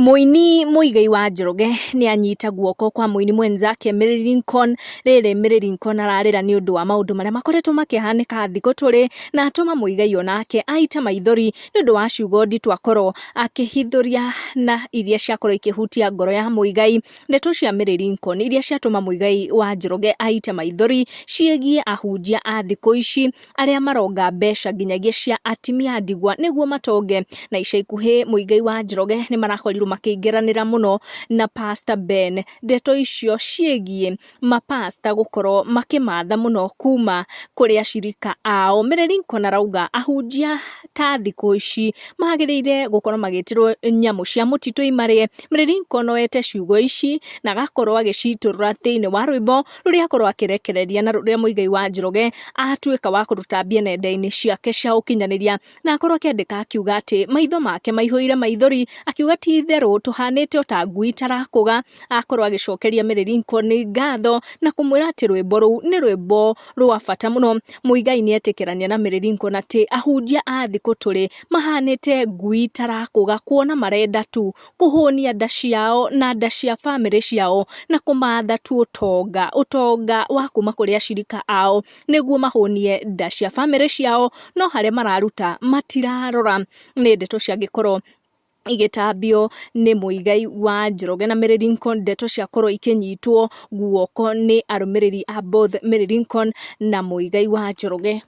Mũini Muigai wa Njoroge nĩ anyita guoko kwa mũini mwenzake Mary Lincoln. Rĩrĩ Mary Lincoln ararĩra nĩ ũndũ wa maũndũ marĩa makoretwo makĩhanĩka thikũ tũrĩ, na atũma Muigai onake aite maithori nĩ ũndũ wa ciugo nditũ akorwo akĩhithũria na iria ciakorwo ikĩhutia ngoro ya Muigai. Ndeto cia Mary Lincoln iria ciatũma Muigai wa Njoroge aite maithori ciĩgiĩ ahunjia a thikũ ici arĩa maronga mbeca nginyagia cia atimia a ndigwa nĩguo matonge. Na ica ikuhĩ Muigai wa Njoroge nĩ marakorirwo makĩingĩranĩra mũno na Pastor Ben. Ndeto icio ciĩgiĩ mapasta gũkorwo makĩmatha mũno kuma kũrĩ acirika ao. Mary Lincoln arauga ahunjia ta thikũ ici magĩrĩire gũkorwo magĩtĩrwo nyamũ cia mũtitũ imarĩe. Mary Lincoln oete ciugo ici na agakorwo agĩcitũrũra thĩinĩ wa rwĩmbo rũrĩa akorwo akĩrekereria na rũrĩa Muigai wa Njoroge atuĩka wa kũrũtambia nenda-inĩ ciake cia ũkinyanĩria, na akorwo akĩandĩka akiuga atĩ maitho make maihũire maithori, akiuga ti itherũ tũhanĩte o ta ngui itarakũga. Akorwo agĩcokeria Mary Lincoln ngatho na kũmwĩra atĩ rwĩmbo rũu nĩ rwĩmbo rwa bata mũno. Muigai nĩ etĩkĩrania na Mary Lincoln atĩ ahunjia a thikũ tũrĩ mahanĩte ngui itarakũga, kuona marenda tu kũhũnia nda ciao na nda cia bamĩrĩ ciao na kũmatha tu ũtonga, ũtonga wa kuma kũrĩ acirika ao nĩguo mahũnie nda cia bamĩrĩ ciao, no harĩa mararuta matirarora. Nĩ ndeto ciangĩkorwo igĩtambio nĩ Muigai wa Njoroge na Mary Lincoln, ndeto ciakorwo ikĩnyitwo guoko nĩ arũmĩrĩri a both Mary Lincoln na Muigai wa Njoroge.